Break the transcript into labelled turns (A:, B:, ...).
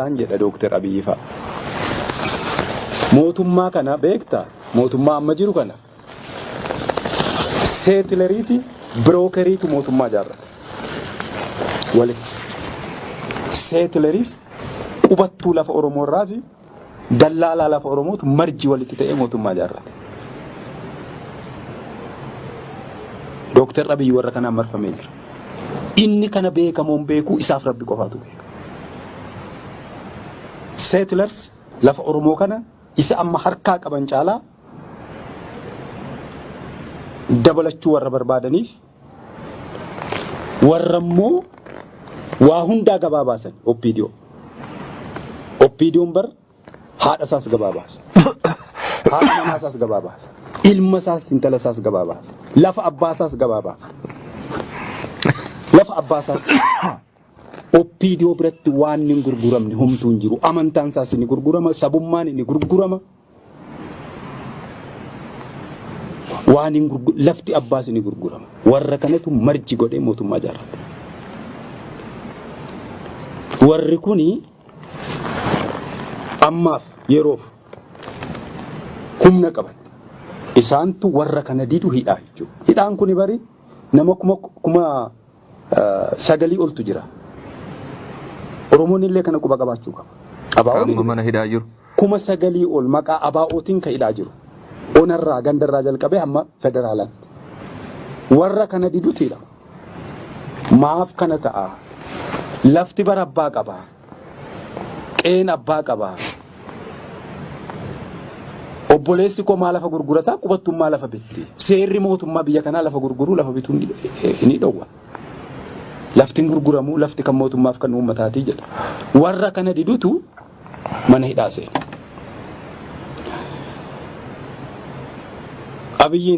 A: Jedha Dooktar Abiyyi fa'a. Mootummaa kana beektaa? Mootummaa amma jiru kana seetilerii fi birookeriitu mootummaa ijaarrate. Walitti. Seetileriif qubattuu lafa Oromoo irraa fi dallaalaa lafa Oromootu marji walitti ta'ee mootummaa ijaarrate. Dooktar Abiyyi warra kanaan marfamee jira. Inni kana beekamoon beekuu isaaf Rabbi qofaatu beeka. Settlers lafa Oromoo kana isa amma harkaa qaban caalaa dabalachuu warra barbaadaniif warra immoo waa hundaa gabaa baasan OPDO. OPDOn bar Haadha isaas gabaa baasa. Haadha manaa isaas gabaa baasa. Ilma isaas intala isaas gabaa baasa. Lafa abbaa isaas gabaa baasa. Lafa abbaa isaas OPDO biratti waan hin gurguramne homtuu hin jiru. Amantaan isaas ni gurgurama, sabummaan ni gurgurama. Waan hin gurgu lafti abbaas ni gurgurama. Warra kanatu marji godhee mootummaa ijaarrate. Warri kuni Ammaaf yeroof humna qaban. Isaantu warra kana didu hidhaa jechuudha. Hidhaan kuni bari nama kuma 9,000 oltu jira. Oromoon illee kana quba qabaachuu qaba.
B: ABO'n Amma mana hidhaa jiru.
A: 9,000 ol maqaa ABO'tiin kan hidhaa jiru. Onarraa gandarraa jalqabee hamma federaalaatti. Warra kana didutu hidhama. Maaf kana ta'a? Lafti bar abbaa qaba. Qe'een abbaa qaba. Obboleessi koo maa lafa gurgurataa qubattummaa lafa bitti. Seerri mootummaa biyya kanaa lafa gurguruu lafa bituu ni dhowwa. Lafti hin gurguramuu lafti kan mootummaaf kan uummataatii jedha. Warra kana didutu mana hidhaa seena. Abiyyiin